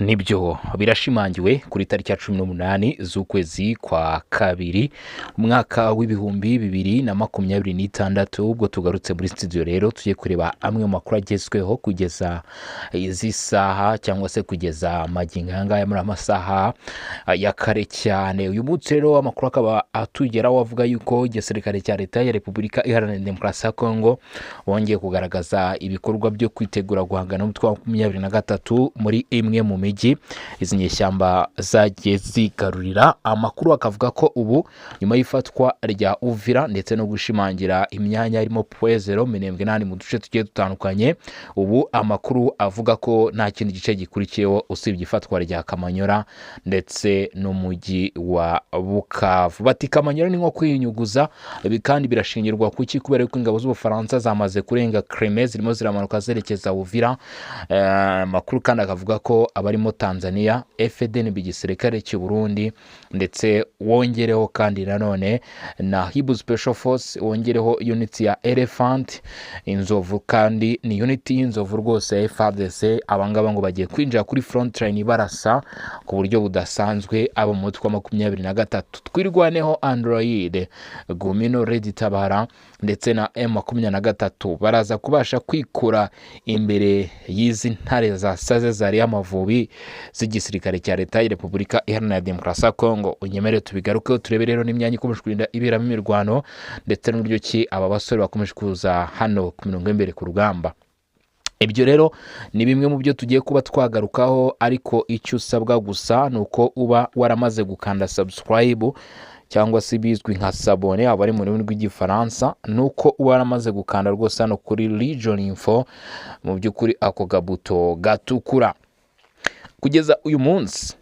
Nibyo, birashimangiwe kuri tariki ya 18 z'ukwezi kwa kabiri, umwaka w'2026. Ubwo tugarutse muri studio rero, tugiye kureba amwe mu makuru agezweho kugeza izi saha, cyangwa se kugeza magingo aya ngaya muri amasaha ya kare cyane. Uyu munsi rero amakuru akaba atugeraho avuga yuko igisirikare cya Leta ya Repubulika Iharanira Demokarasi ya Kongo bongeye kugaragaza ibikorwa byo kwitegura guhangana n'umutwe wa 23 muri imwe mu mijyi izi nyeshyamba zagiye zigarurira. Amakuru akavuga ko ubu nyuma y'ifatwa rya Uvira ndetse no gushimangira imyanya irimo Point Zéro, Minembwe n'ahandi mu duce tugiye dutandukanye, ubu amakuru avuga ko nta kindi gice gikurikiyeho usibye ifatwa rya Kamanyora ndetse n'umujyi wa Bukavu. Bati Kamanyora ni nko kwinyuguza. Ibi kandi birashingirwa kuki? Kubera ko ingabo z'Ubufaransa zamaze kurenga Crimée, zirimo ziramanuka zerekeza Uvira. Amakuru kandi akavuga ko abarimo Tanzania, FDNB, igisirikare cy'u Burundi, ndetse wongereho kandi nanone na Hibu Special Force, wongereho unit ya Elephant, inzovu, kandi ni unit y'inzovu rwose ya FARDC. Abangaba ngo bagiye kwinjira kuri front line barasa ku buryo budasanzwe abo mu mutwe wa 23, Twirwaneho, Android, Gumino, Red Tabara ndetse na M23 baraza kubasha kwikura imbere y'izi ntare za saze zari Amavubi z'igisirikare cya Leta ya Repubulika Iharanira Demokarasi ya Kongo. Unyemere tubigarukeho, turebe rero n'imyanya ikomeje kurinda iberamo imirwano ndetse n'uburyo ki aba basore bakomeje kuza hano ku mirongo y'imbere ku rugamba. Ibyo rero ni bimwe mu byo tugiye kuba twagarukaho, ariko icyo usabwa gusa ni uko uba waramaze gukanda subscribe, cyangwa se bizwi nka s'abonner aba ari mu rurimi rw'Igifaransa, ni uko uba waramaze gukanda rwose hano kuri Region Info, mu by'ukuri ako gabuto gatukura. Kugeza uyu munsi,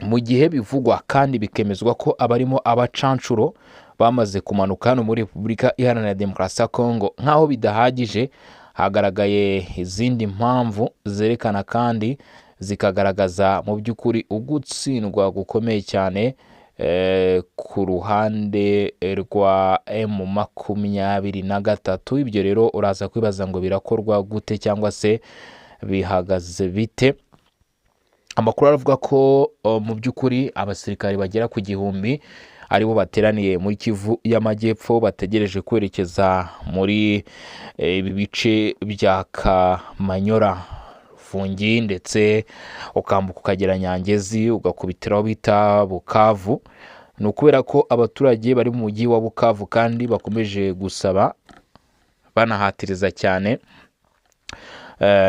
mu gihe bivugwa kandi bikemezwa ko abarimo abacanshuro bamaze kumanuka hano muri Repubulika Iharanira Demokarasi ya Kongo, nk'aho bidahagije, hagaragaye izindi mpamvu zerekana kandi zikagaragaza mu by'ukuri ugutsindwa gukomeye cyane ku ruhande rwa M23. Ibyo rero uraza kwibaza ngo birakorwa gute cyangwa se bihagaze bite? Amakuru aravuga ko mu by'ukuri abasirikari bagera ku 1000 aribo bateraniye muri Kivu y'Amajyepfo, bategereje kwerekeza muri ibi bice bya Kamanyora, Fungi, ndetse ukambuka ukagera Nyangezi, ugakubitiraho bita Bukavu. Ni ukubera ko abaturage bari mu mujyi wa Bukavu kandi bakomeje gusaba, banahatiriza cyane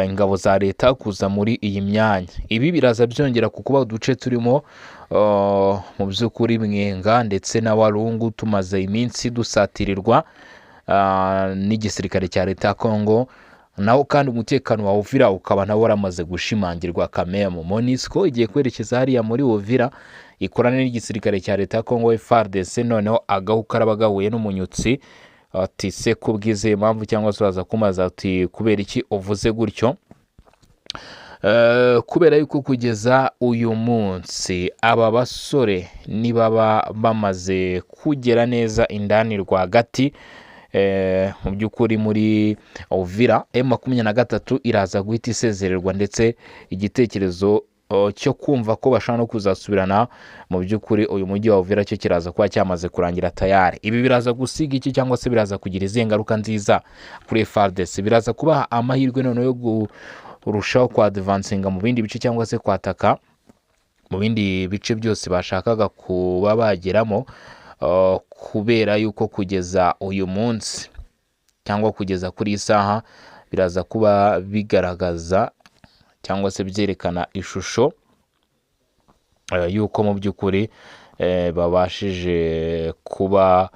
ingabo za leta kuza muri iyi myanya. Ibi biraza byongera ku kuba uduce turimo mu by'ukuri Mwenga ndetse na Warungu tumaze iminsi dusatirirwa n'igisirikare cya leta ya Kongo, naho kandi umutekano wa Uvira ukaba nawo waramaze gushimangirwa kamemu. MONUSCO igiye kwerekeza hariya muri Uvira ikorane n'igisirikare cya leta ya Kongo FARDC, noneho agahu karaba gahuye n'umunyutsi. Ati se kubw'izihe mpamvu? Cyangwa se uraza kumaza ati kubera iki uvuze gutyo? Kubera yuko kugeza uyu munsi aba basore nibaba bamaze kugera neza indani rwagati mu by'ukuri muri Uvira, M23 iraza guhita isezererwa, ndetse igitekerezo cyo kumva ko bashobora no kuzasubirana mu by'ukuri uyu mujyi wa Uvira cyo kiraza kuba cyamaze kurangira tayari. Ibi biraza gusiga iki, cyangwa se biraza kugira izihe ngaruka nziza kuri FARDC? Biraza kubaha amahirwe noneho yo kurushaho kwa-advancinga mu bindi bice, cyangwa se kwataka mu bindi bice byose bashakaga kuba bageramo, kubera yuko kugeza uyu munsi cyangwa kugeza kuri iyi saha biraza kuba bigaragaza cyangwa se byerekana ishusho yuko mu by'ukuri babashije kuba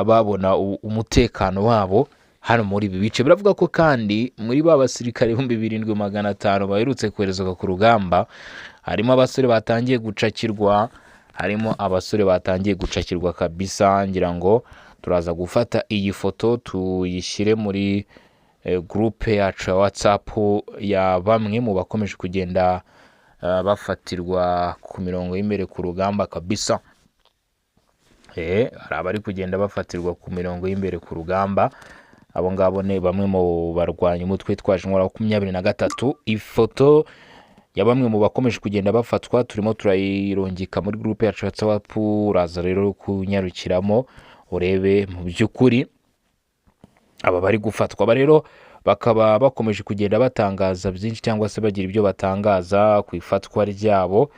babona umutekano wabo hano muri ibi bice. Biravuga ko kandi muri ba basirikare 7500 baherutse koherezwa ku rugamba, harimo abasore batangiye gucakirwa, harimo abasore batangiye gucakirwa kabisa. Ngira ngo turaza gufata iyi foto tuyishyire muri groupe yacu ya WhatsApp ya bamwe mu bakomeje kugenda bafatirwa ku mirongo y'imbere ku rugamba kabisa. Hari abari kugenda bafatirwa ku mirongo y'imbere ku rugamba. Abo ngabo ni bamwe mu barwanya umutwe witwaje intwaro 23. Ifoto ya bamwe mu bakomeje kugenda bafatwa turimo turayirungika muri groupe yacu ya WhatsApp. Uraza rero kunyarukiramo urebe mu by'ukuri aba bari gufatwa. Aba rero bakaba bakomeje kugenda batangaza byinshi cyangwa se bagira ibyo batangaza ku ifatwa ryabo.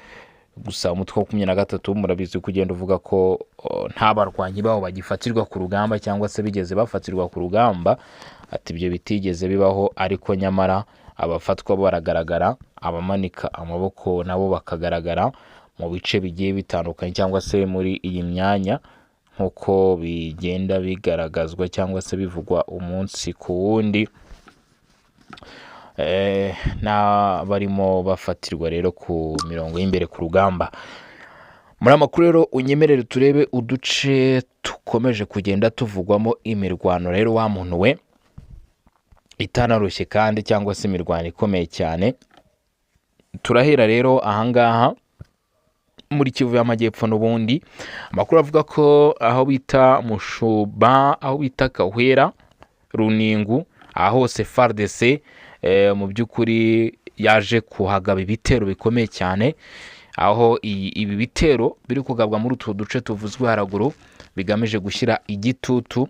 Gusa umutwe wa 23 murabizi ko ugenda uvuga ko nta barwanyi babo bagifatirwa ku rugamba cyangwa se bigeze bafatirwa ku rugamba, ati ibyo bitigeze bibaho, ariko nyamara abafatwa baragaragara, abamanika amaboko nabo bakagaragara mu bice bigiye bitandukanye cyangwa se muri iyi myanya, nk'uko bigenda bigaragazwa cyangwa se bivugwa umunsi ku wundi. N'abarimo bafatirwa rero ku mirongo y'imbere ku rugamba. Muri amakuru rero unyemerere turebe uduce dukomeje kugenda tuvugwamo imirwano rero wa muntu we itanarushye kandi cyangwa se imirwano ikomeye cyane. Turahera rero ahangaha muri Kivu y'Amajyepfo. N'ubundi amakuru avuga ko aho bita Mushuba, aho bita Kahwera, Runingu, aha hose FARDC mu by'ukuri yaje kuhagaba ibitero bikomeye cyane, aho ibi bitero biri kugabwa muri utu duce tuvuzwe haraguru bigamije gushyira igitutu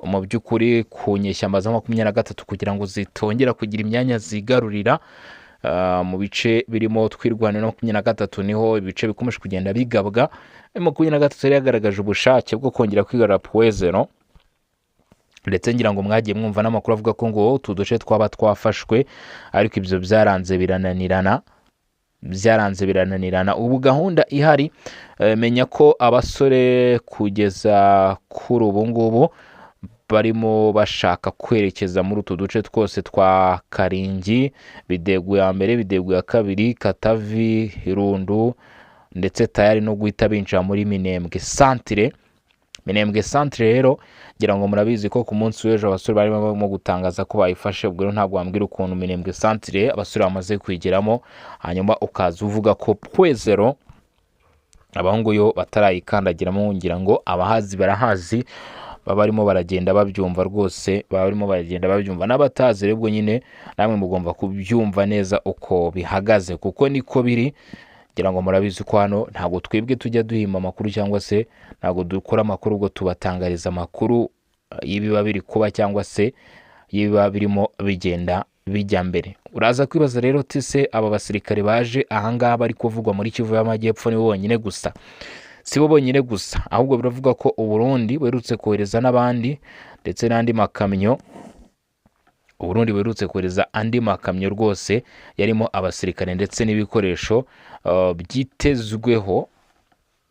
mu by'ukuri ku nyeshyamba za 23 kugira ngo zitongera kugira imyanya zigarurira mu bice birimo Twirwaneho na 23. Niho ibice bikomeje kugenda bigabwa. 23 yari yagaragaje ubushake bwo kongera kwigarura Point Zéro, ndetse ngira ngo mwagiye mwumva n'amakuru avuga ko ngo utu duce twaba twafashwe, ariko ibyo byaranze birananirana, byaranze birananirana. Ubu gahunda ihari, menya ko abasore kugeza kuri ubu ngubu barimo bashaka kwerekeza muri utu duce twose twa Karingi, Bidegu ya mbere, Bidegu ya kabiri, Katavi, Rundu, ndetse tayari no guhita binjira muri Minembwe centre. Minembwe centre rero ngira ngo murabizi ko ku munsi w'ejo abasore barimo barimo gutangaza ko bayifashe. Ubwo rero ntabwo wambwira ukuntu Minembwe centre abasore bamaze kuyigeramo, hanyuma ukaza uvuga ko Point Zéro abahungu yo batarayikandagiramo. Ngira ngo abahazi barahazi, baba barimo baragenda babyumva rwose, baba barimo baragenda babyumva. N'abatazi rero ubwo nyine namwe mugomba kubyumva neza uko bihagaze, kuko niko biri. Ngira ngo murabizi ko hano ntabwo twebwe tujya duhimba amakuru cyangwa se ntabwo dukora amakuru, ubwo tubatangariza amakuru y'ibiba biri kuba cyangwa se y'ibiba birimo bigenda bijya mbere. Uraza kwibaza rero uti se aba basirikare baje ahangaha bari kuvugwa muri Kivu y'Amajyepfo ni bo bonyine gusa? Si bo bonyine gusa, ahubwo biravuga ko Uburundi buherutse kohereza n'abandi ndetse n'andi makamyo. Uburundi buherutse kohereza andi makamyo rwose yarimo abasirikare ndetse n'ibikoresho, byitezweho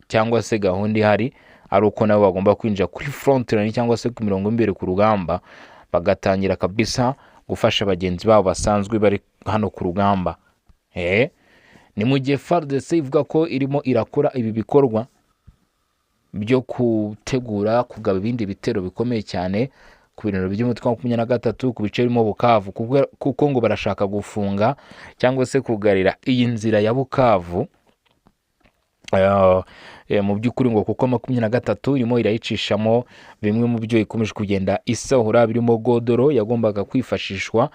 cyangwa se gahunda ihari ari uko nabo bagomba kwinjira kuri front line cyangwa se ku mirongo y'imbere ku rugamba, bagatangira kabisa gufasha bagenzi babo basanzwe bari hano ku rugamba. Ni mu gihe FARDC ivuga ko irimo irakora ibi bikorwa byo gutegura kugaba ibindi bitero bikomeye cyane ku birindiro by'umutwe wa 23, ku bice birimo Bukavu, kuko ngo barashaka gufunga cyangwa se kugarira iyi nzira ya Bukavu. Mu by'ukuri ngo kuko 23 irimo irayicishamo bimwe mu byo ikomeje kugenda isahura, birimo godoro yagombaga kwifashishwa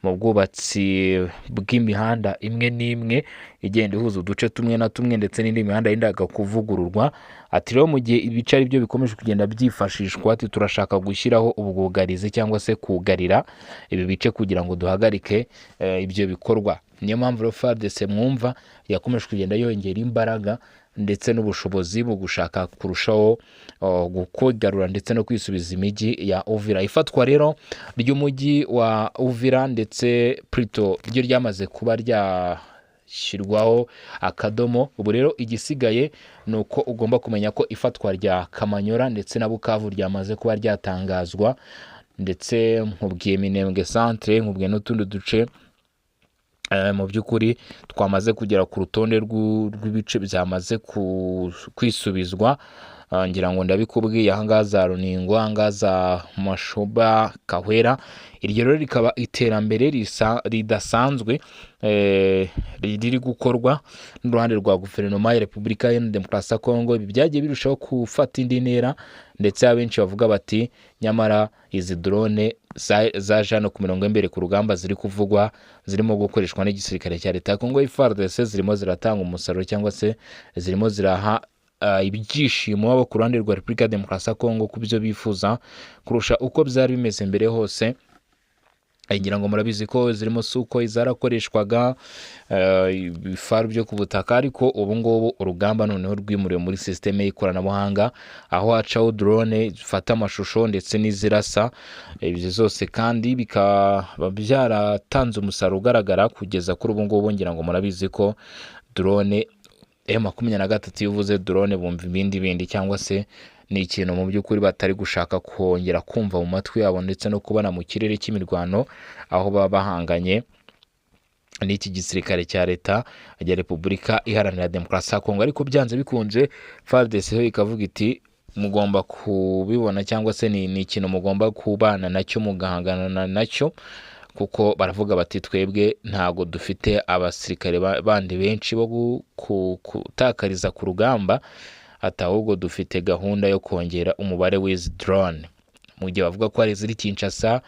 mu bwubatsi bw'imihanda imwe n'imwe igenda ihuza uduce tumwe na tumwe, ndetse n'indi mihanda yendaga kuvugururwa. Ati rero mu gihe ibice ari byo bikomeje kugenda byifashishwa, ati turashaka gushyiraho ubwugarizi cyangwa se kugarira ibi bice kugira ngo duhagarike ibyo bikorwa. Niyo mpamvu rero FARDC mwumva yakomeje kugenda yongera imbaraga ndetse n'ubushobozi mu gushaka kurushaho kwigarura ndetse no kwisubiza imijyi ya Uvira. Ifatwa rero ry'umujyi wa Uvira ndetse plutôt ryo ryamaze kuba ryashyirwaho akadomo. Ubu rero igisigaye ni uko ugomba kumenya ko ifatwa rya Kamanyora ndetse na Bukavu ryamaze kuba ryatangazwa, ndetse nkubwiye Minembwe centre, nkubwiye n'utundi duce mu by'ukuri twamaze kugera ku rutonde rw'ibice byamaze kwisubizwa. Ngira ngo ndabikubwiye, ahangaha za Runingo, ahangaha za Mashoba, Kahwera. Iryo rero rikaba iterambere ridasanzwe riri gukorwa n'uruhande rwa guverinoma ya Repubulika Iharanira Demokarasi ya Kongo. Ibi byagiye birushaho gufata indi ntera, ndetse abenshi bavuga bati nyamara izi drone zaje hano ku mirongo y'imbere ku rugamba ziri kuvugwa zirimo gukoreshwa n'igisirikare cya leta ya Kongo FARDC, zirimo ziratanga umusaruro cyangwa se zirimo ziraha ibyishimo abo ku ruhande rwa Repubulika ya Demokarasi ya Kongo ku byo bifuza kurusha uko byari bimeze mbere hose. Ngira ngo murabizi ko zirimo Sukhoi zarakoreshwaga, ibifaru byo ku butaka, ariko ubu ngubu urugamba noneho rwimuriwe muri sisiteme y'ikoranabuhanga, aho hacaho drone zifata amashusho ndetse n'izirasa. Ibyo zose kandi bikaba byaratanze umusaruro ugaragara kugeza kuri ubu ngubu. Ngira ngo murabizi ko drone M23, iyo uvuze drone bumva ibindi bindi, cyangwa se ni ikintu mu by'ukuri batari gushaka kongera kumva mu matwi yabo ndetse no kubona mu kirere cy'imirwano, aho baba bahanganye n'iki gisirikare cya leta ya Repubulika Iharanira Demokarasi ya Kongo. Ariko byanze bikunze FARDC yo ikavuga iti mugomba kubibona, cyangwa se ni ikintu mugomba kubana nacyo, mugahangana nacyo, kuko baravuga bati twebwe ntago dufite abasirikare bandi benshi bo gutakariza ku rugamba, ati ahubwo dufite gahunda yo kongera umubare w'izi drone. Mu gihe bavuga ko hari iziri Kinshasa,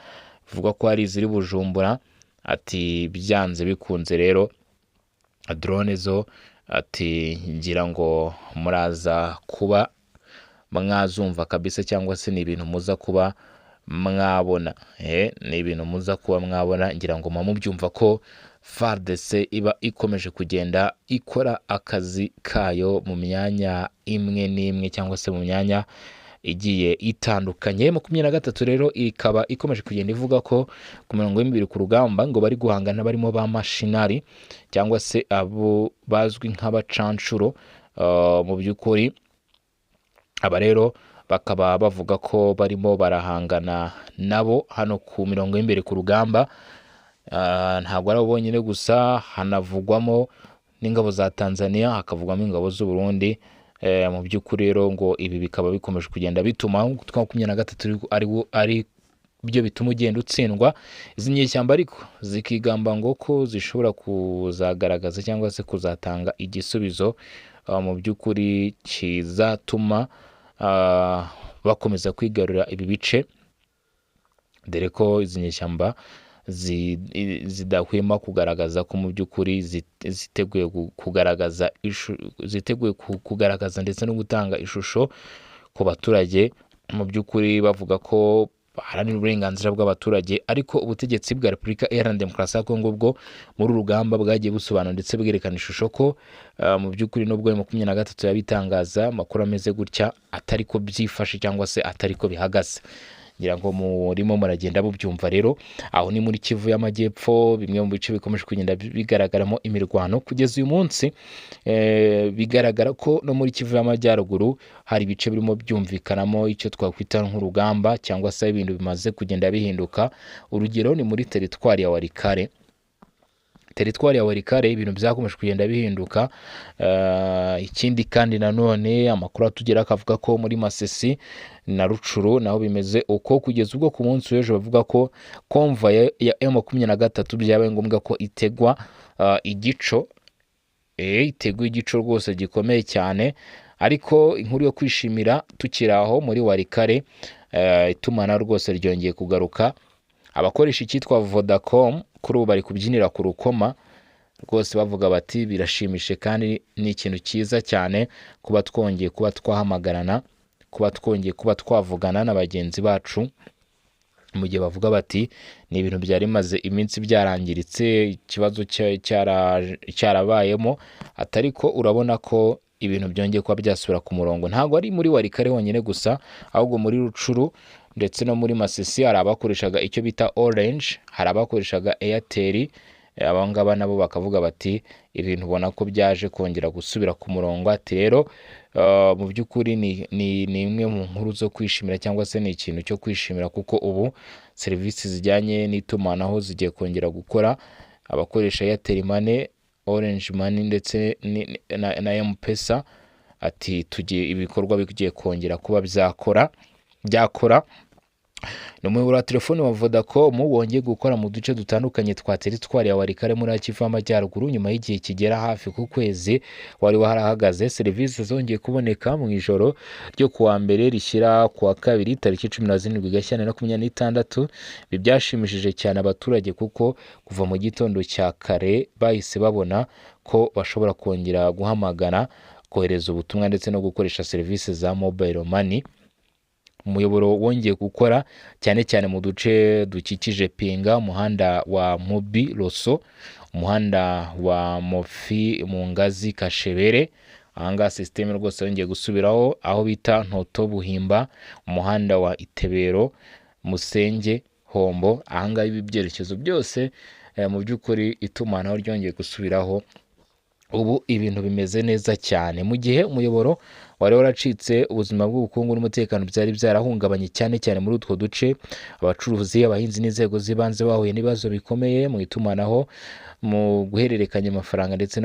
bavuga ko hari iziri Bujumbura, ati byanze bikunze rero drone zo, ati ngira ngo muraza kuba mwazumva kabisa, cyangwa se ni ibintu muza kuba mwabona, ni ibintu muza kuba mwabona. Ngira ngo muba mubyumva ko FARDC iba ikomeje kugenda ikora akazi kayo mu myanya imwe n'imwe, cyangwa se mu myanya igiye itandukanye. 23 rero ikaba ikomeje kugenda ivuga ko ku mirongo y'imibiri ku rugamba ngo bari guhangana barimo ba mashinari, cyangwa se abo bazwi nk'abacanshuro. Mu by'ukuri aba rero bakaba bavuga ko barimo barahangana nabo hano ku mirongo y'imbere ku rugamba. Ntabwo ari abo bonyine gusa, hanavugwamo n'ingabo za Tanzania, hakavugwamo ingabo z'u Burundi. Mu by'ukuri rero ngo ibi bikaba bikomeje kugenda bituma umutwe wa 23 ari byo bituma ugenda utsindwa. Izi nyeshyamba ariko zikigamba ngo ko zishobora kuzagaragaza cyangwa se kuzatanga igisubizo mu by'ukuri kizatuma bakomeza kwigarurira ibi bice, dore ko izi nyeshyamba zidahwema kugaragaza ko mu by'ukuri ziteguye kugaragaza ziteguye kugaragaza ndetse no gutanga ishusho ku baturage, mu by'ukuri bavuga ko baharanira uburenganzira bw'abaturage. Ariko ubutegetsi bwa Repubulika Iharanira Demokarasi ya Kongo bwo muri uru rugamba bwagiye busobanura ndetse bwerekana ishusho ko mu by'ukuri nubwo 23 yabitangaza amakuru ameze gutya, atari ko byifashe cyangwa se atari ko bihagaze. Ngira ngo murimo muragenda mubyumva. Rero aho ni muri Kivu y'Amajyepfo, bimwe mu bice bikomeje kugenda bigaragaramo imirwano kugeza uyu munsi. Bigaragara ko no muri Kivu y'Amajyaruguru hari ibice birimo byumvikanamo icyo twakwita nk'urugamba, cyangwa se ibintu bimaze kugenda bihinduka. Urugero ni muri teritwari ya Walikale. Teritwari ya Walikale ibintu byakomeje kugenda bihinduka. Ikindi kandi nanone amakuru atugera akavuga ko muri Masisi na Rucuru naho bimeze uko, kugeza ubwo ku munsi w'ejo bavuga ko convoi ya M23 byabaye ngombwa ko itegwa igico, itegwa igico rwose gikomeye cyane. Ariko inkuru yo kwishimira tukiri aho muri Walikale, itumanaho rwose ryongeye kugaruka. Abakoresha icyitwa Vodacom kuri ubu bari kubyinira ku rukoma rwose, bavuga bati birashimishe kandi ni ikintu cyiza cyane kuba twongeye kuba twahamagarana, kuba twongeye kuba twavugana na bagenzi bacu, mu gihe bavuga bati ni ibintu byari bimaze iminsi byarangiritse, ikibazo cyarabayemo, atari ko urabona ko ibintu byongeye kuba byasubira ku murongo. Ntabwo ari muri Walikale honyine gusa, ahubwo muri Rucuru ndetse no muri Masisi hari abakoreshaga icyo bita Orange, hari abakoreshaga Airtel. Aba ngaba nabo bakavuga bati ibintu ubona ko byaje kongera gusubira ku murongo. Ati rero mu by'ukuri ni imwe mu nkuru zo kwishimira, cyangwa se ni ikintu cyo kwishimira, kuko ubu serivisi zijyanye n'itumanaho zigiye kongera gukora. Abakoresha Airtel Money, Orange Money ndetse na M-Pesa, ati tugiye ibikorwa bigiye kongera kuba byakora. Ni umuyoboro wa telefoni wa Vodacom wongeye gukora mu duce dutandukanye twa teritwari ya Walikale muri Kivu y'Amajyaruguru nyuma y'igihe kigera hafi ku kwezi wari warahagaze. Serivisi zongeye kuboneka mu ijoro ryo kuwa mbere rishyira kuwa kabiri tariki 17 Gashyantare 2026. Ibi byashimishije cyane abaturage kuko kuva mu gitondo cya kare bahise babona ko bashobora kongera guhamagara, kohereza ubutumwa ndetse no gukoresha serivisi za mobile money. Umuyoboro wongeye gukora cyane cyane mu duce dukikije Pinga, umuhanda wa Mubi Roso, umuhanda wa Mofi mu Ngazi Kashebere. Ahangaha sisiteme rwose yongeye gusubiraho, aho bita Ntoto Buhimba, umuhanda wa Itebero Musenge Hombo. Ahangaha ibi byerekezo byose mu by'ukuri itumanaho ryongeye gusubiraho, ubu ibintu bimeze neza cyane. Mu gihe umuyoboro wari waracitse, ubuzima bw'ubukungu n'umutekano byari byarahungabanye cyane cyane muri utwo duce. Abacuruzi, abahinzi n'inzego z'ibanze bahuye n'ibibazo bikomeye mu itumanaho, mu guhererekanya amafaranga ndetse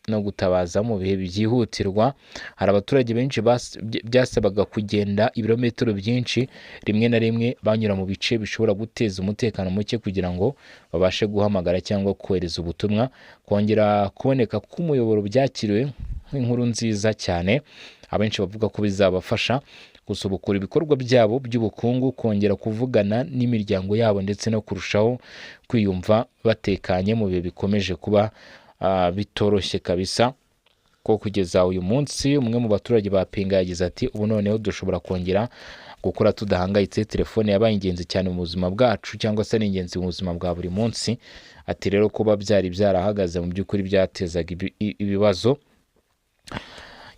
no gutabaza mu bihe byihutirwa. Hari abaturage benshi byasabaga kugenda ibirometero byinshi, rimwe na rimwe banyura mu bice bishobora guteza umutekano muke kugira ngo babashe guhamagara cyangwa kohereza ubutumwa. Kongera kuboneka k'umuyoboro byakiriwe nk'inkuru nziza cyane, abenshi bavuga ko bizabafasha gusubukura ibikorwa byabo by'ubukungu, kongera kuvugana n'imiryango yabo ndetse no kurushaho kwiyumva batekanye mu bihe bikomeje kuba bitoroshye kabisa. Ko kugeza uyu munsi umwe mu baturage ba Pinga yagize ati: "Ubu noneho dushobora kongera gukora tudahangayitse. Telefone yabaye ingenzi cyane mu buzima bwacu, cyangwa se ni ingenzi mu buzima bwa buri munsi." Ati rero kuba byari byarahagaze mu by'ukuri byatezaga ibibazo.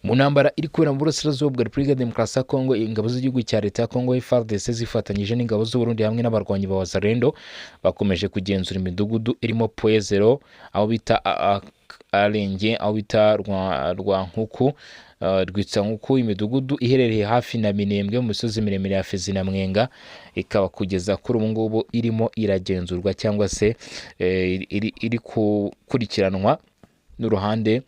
Mu ntambara iri kubera mu burasirazuba bwa Repubulika ya Demokarasi ya Kongo, ingabo z'igihugu cya leta ya Kongo FARDC zifatanyije n'ingabo z'u Burundi hamwe n'abarwanyi ba Wazalendo bakomeje kugenzura imidugudu irimo Poezero, aho bita Arenge, aho bita Rwankuku, Rwitsankuku, imidugudu iherereye hafi na Minembwe mu misozi miremire ya Fizi na Mwenga, ikaba kugeza kuri ubu ngubu irimo iragenzurwa cyangwa se iri gukurikiranwa n'uruhande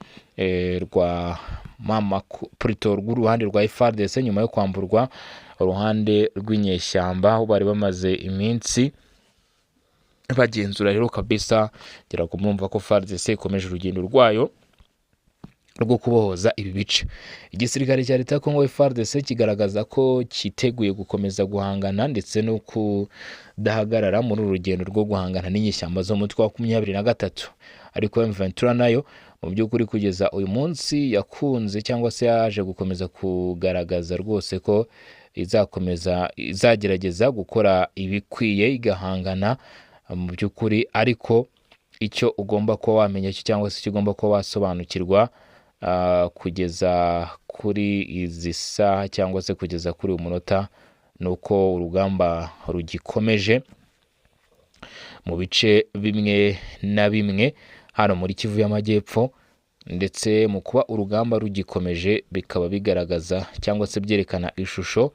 rwa mama plutôt rw'uruhande rwa FARDC nyuma yo kwamburwa uruhande rw'inyeshyamba aho bari bamaze iminsi bagenzura. Rero kabisa ngira ngo murumva ko FARDC ikomeje urugendo rwayo rwo kubohoza ibi bice. Igisirikare cya leta ya Kongo FARDC kigaragaza ko cyiteguye gukomeza guhangana ndetse no kudahagarara muri uru rugendo rwo guhangana n'inyeshyamba zo mu mutwe wa 23. Ariko M23 nayo mu by'ukuri kugeza uyu munsi yakunze cyangwa se yaje gukomeza kugaragaza rwose ko izakomeza, izagerageza gukora ibikwiye, igahangana mu by'ukuri. Ariko icyo ugomba kuba wamenya cyo, cyangwa se icyo ugomba kuba wasobanukirwa kugeza kuri izi saha cyangwa se kugeza kuri uyu munota, ni uko urugamba rugikomeje mu bice bimwe na bimwe hano muri Kivu y'Amajyepfo. Ndetse mu kuba urugamba rugikomeje bikaba bigaragaza cyangwa se byerekana ishusho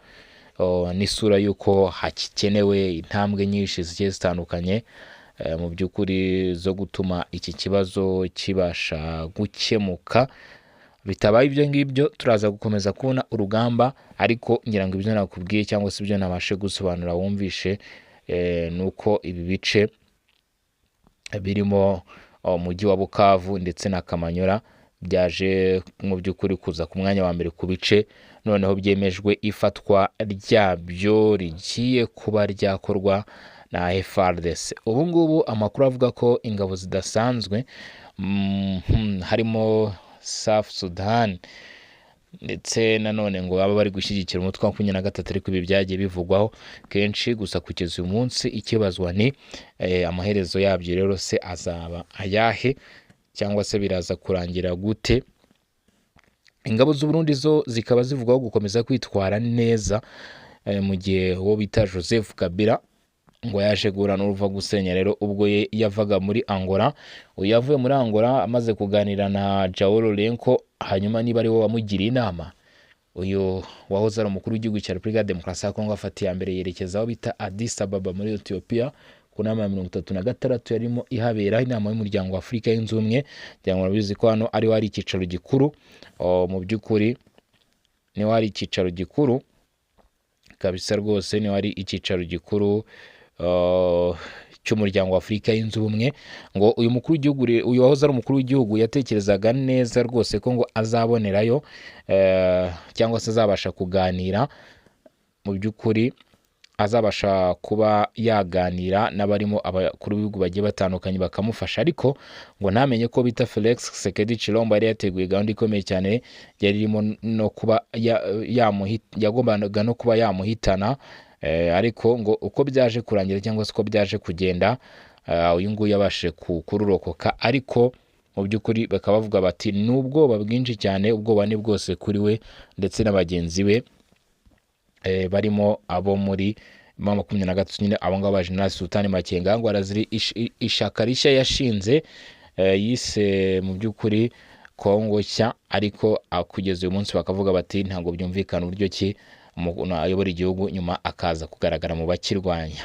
n'isura y'uko hakikenewe intambwe nyinshi zigiye zitandukanye mu by'ukuri zo gutuma iki kibazo kibasha gukemuka. Bitabaye ibyo ngibyo, turaza gukomeza kubona urugamba. Ariko ngira ngo ibyo nakubwiye cyangwa se ibyo nabashe gusobanura wumvishe, ni uko ibi bice birimo umujyi wa Bukavu ndetse na Kamanyola byaje mu by'ukuri kuza ku mwanya wa mbere ku bice noneho byemejwe ifatwa ryabyo rigiye kuba ryakorwa na FARDC. Ubu ngubu amakuru avuga ko ingabo zidasanzwe harimo South Sudan ndetse nanone ngo baba bari gushyigikira umutwe wa 23, ariko ibi byagiye bivugwaho kenshi. Gusa kugeza uyu munsi ikibazwa ni amaherezo yabyo rero se azaba ayahe, cyangwa se biraza kurangira gute? Ingabo z'u Burundi zo zikaba zivugwaho gukomeza kwitwara neza, mu gihe uwo bita Joseph Kabila ngo yaje guhura n'uruva gusenya. Rero ubwo ye yavaga muri Angola, uyu yavuye muri Angola amaze kuganira na João Lourenço, hanyuma niba ari we wamugiriye inama, uyu wahoze ari umukuru w'igihugu cya Repubulika ya Demokarasi ya Kongo afata iya mbere yerekeza aho bita Addis Ababa muri Ethiopia ku nama ya 36 yarimo ihabera, inama y'umuryango wa Afurika yunze ubumwe. Ngira ngo murabizi ko hano ariho hari icyicaro gikuru. Mu by'ukuri niho hari icyicaro gikuru. kabisa rwose niho hari icyicaro gikuru cy'umuryango wa Afurika yunze ubumwe. Ngo uyu mukuru w'igihugu uyu wahoze ari umukuru w'igihugu yatekerezaga neza rwose ko ngo azabonerayo cyangwa se azabasha kuganira, mu by'ukuri azabasha kuba yaganira n'abarimo abakuru b'ibihugu bagiye batandukanye bakamufasha, ariko ngo ntamenye ko bita Felix Tshisekedi Tshilombo yari yateguye gahunda ikomeye cyane yari irimo no kuba yagombaga no kuba yamuhitana, ariko ngo uko byaje kurangira cyangwa se uko byaje kugenda, uyu nguyu yabashije kururokoka, ariko mu by'ukuri bakaba bavuga bati ni ubwoba bwinshi cyane, ubwoba ni bwose kuri we ndetse na bagenzi be, barimo abo muri M23 nyine, abo ngabo ba General Sultani Makenga. Ngo arazira ishaka rishya yashinze, yise mu by'ukuri Kongo nshya, ariko kugeza uyu munsi bakavuga bati ntabwo byumvikana uburyo ki umuntu ayobora igihugu nyuma akaza kugaragara mu bakirwanya.